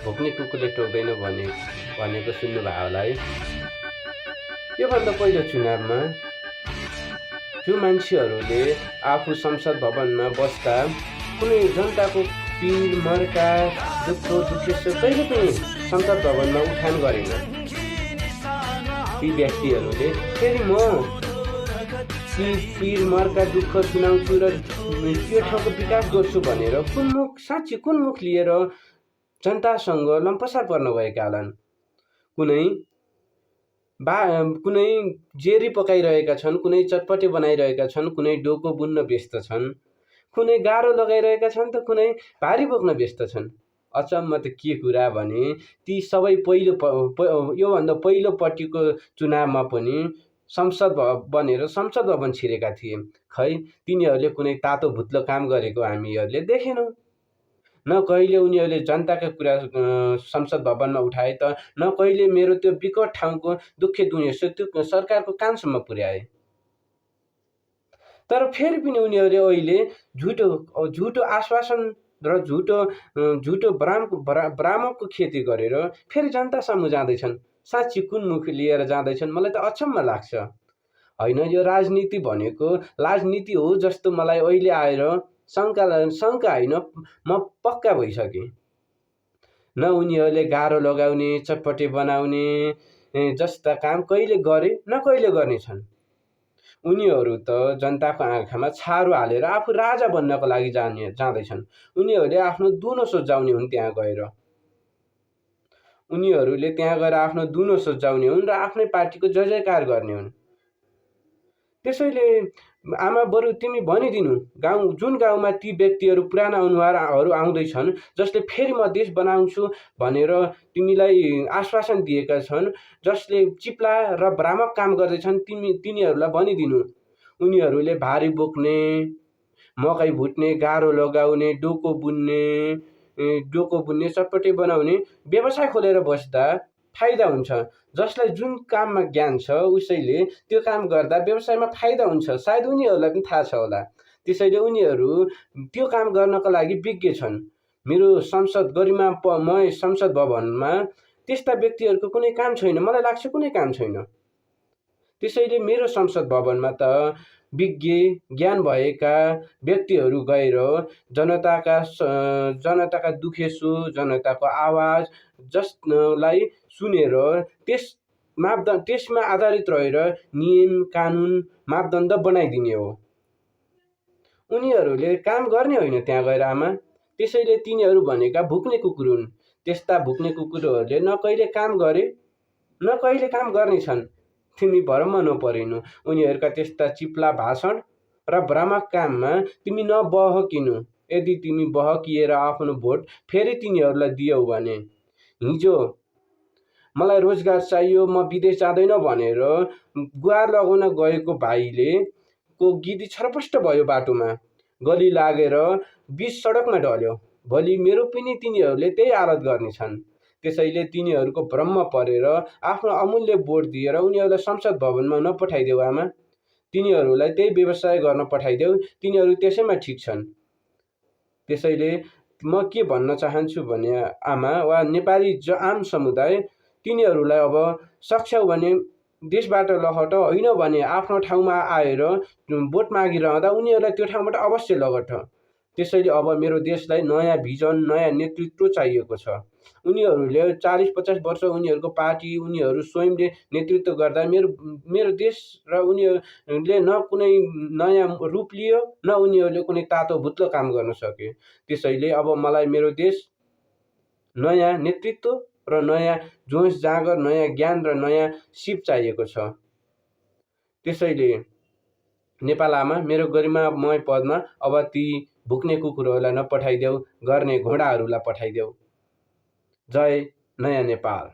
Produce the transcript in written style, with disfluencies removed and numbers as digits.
भुक्ने कुकुरले टोक्दैन भनेको सुन्नुभयो होला है। योभन्दा पहिलो चुनावमा जो मान्छेहरूले आफू संसद भवनमा बस्दा कुनै जनताको पीर मर्का दुःख दुखेसो कहिले पनि संसद भवनमा उठान गरेन। ती व्यक्तिहरूले फेरि म पीर मर्का दुःख सुनाउँछु र त्यो ठाउँको विकास गर्छु भनेर कुन मुख लिएर जनतासँग लम्पसार पर्न गएका होलान्। कुनै जेरी पकाइरहेका छन्, कुनै चटपटे बनाइरहेका छन्, कुनै डोको बुन्न व्यस्त छन्, कुनै गाह्रो लगाइरहेका छन् त कुनै भारी बोक्न व्यस्त छन्। अचम्म त के कुरा भने ती सबै योभन्दा पहिलोपट्टिको चुनावमा पनि संसद भवन छिरेका थिए। खै तिनीहरूले कुनै तातो भुत्लो काम गरेको हामीहरूले देखेनौँ। न कहिले उनीहरूले जनताका कुरा संसद भवनमा उठाए त न कहिले मेरो त्यो विकट ठाउँको दुःखे दुनियाँ त्यो सरकारको कानसम्म पुर्याए। तर फेरि पनि उनीहरूले अहिले झुटो आश्वासन र झुटो भ्रामकको खेती गरेर फेरि जनता सामु जाँदैछन्। साँच्ची कुन मुख लिएर जाँदैछन् मलाई त अचम्म लाग्छ। होइन, यो राजनीति भनेको राजनीति हो जस्तो मलाई अहिले आएर शङ्का होइन, म पक्का भइसकेँ। न उनीहरूले गाह्रो लगाउने चटपटे बनाउने जस्ता काम कहिले गरे न कहिले गर्नेछन्। उनीहरू त जनताको आँखामा छारो हालेर आफू राजा बन्नको लागि जाँदैछन्। उनीहरूले आफ्नो दुनो सजाउने हुन् त्यहाँ गएर। उनीहरूले त्यहाँ गएर आफ्नो दुनो सजाउने हुन् र आफ्नै पार्टीको जय जयकार गर्ने हुन्। त्यसैले आमा बरु तिमी भनिदिनु, जुन गाउँमा ती व्यक्तिहरू पुराना अनुहारहरू आउँदैछन् जसले फेरि म देश बनाउँछु भनेर तिमीलाई आश्वासन दिएका छन्, जसले चिप्ला र भ्रामक काम गर्दैछन्, तिनीहरूलाई भनिदिनु उनीहरूले भारी बोक्ने, मकै भुट्ने, गाह्रो लगाउने, डोको बुन्ने, चटपटे बनाउने व्यवसाय खोलेर बस्दा फाइदा हुन्छ। जसलाई जुन काममा ज्ञान छ उसैले त्यो काम गर्दा व्यवसायमा फाइदा हुन्छ, सायद उनीहरूलाई पनि थाहा छ होला। त्यसैले उनीहरू त्यो काम गर्नको लागि विज्ञ छन्। मेरो गरिमामय संसद भवनमा त्यस्ता व्यक्तिहरूको कुनै काम छैन, मलाई लाग्छ कुनै काम छैन। त्यसैले मेरो संसद भवनमा त विज्ञ ज्ञान भएका व्यक्तिहरू गएर जनताका दुखेसो, जनताको आवाज जसलाई सुनेर त्यसमा आधारित रहेर नियम कानुन मापदण्ड बनाइदिने हो। उनीहरूले काम गर्ने होइन त्यहाँ गएर आमा। त्यसैले तिनीहरू भनेका भुक्ने कुकुर हुन्। त्यस्ता भुक्ने कुकुरहरूले न कहिले काम गरे न कहिले काम गर्नेछन्। तिमी भरम नपरिनु। उनीहरूका त्यस्ता चिप्ला भाषण र भ्रामक काममा तिमी नबहकिनु। यदि तिमी बहकिएर आफ्नो भोट फेरि तिनीहरूलाई दियौ भने, हिजो मलाई रोजगार चाहियो म विदेश जाँदैन भनेर गुहार लगाउन गएको भाइले को गिदी छरपष्ट भयो, बाटोमा गली लागेर बिच सडकमा ढल्यो। भोलि मेरो पनि तिनीहरूले त्यही हालत गर्नेछन्। त्यसैले तिनीहरूको भ्रममा परेर आफ्नो अमूल्य भोट दिएर उनीहरूलाई संसद भवनमा नपठाइदेऊ आमा। तिनीहरूलाई त्यही व्यवसाय गर्न पठाइदेऊ, तिनीहरू त्यसैमा ठिक छन्। त्यसैले म के भन्न चाहन्छु भने आमा वा नेपाली आम समुदाय, तिनीहरूलाई अब सक्छौ भने देशबाट लहट, होइन भने आफ्नो ठाउँमा आएर भोट मागिरहँदा उनीहरूलाई त्यो ठाउँबाट अवश्य लगट। त्यसैले अब मेरो देशलाई नयाँ भिजन, नयाँ नेतृत्व चाहिएको छ। उनीहरूले 40-50 वर्ष उनीहरूको पार्टी उनीहरू स्वयंले नेतृत्व गर्दा मेरो देश र उनीहरूले न कुनै नयाँ रूप लियो न उनीहरूले कुनै तातो भुत्लो काम गर्न सके। त्यसैले अब मलाई मेरो देश नयाँ नेतृत्व र नयाँ जोस जाँगर, नयाँ ज्ञान र नयाँ सिप चाहिएको छ। त्यसैले नेपाल आमा, मेरो गरिमामय पदमा अब ती भुक्ने कुकुरहरूलाई नपठाइदेऊ, गर्ने घोडाहरूलाई पठाइदेऊ। जय नयाँ नेपाल।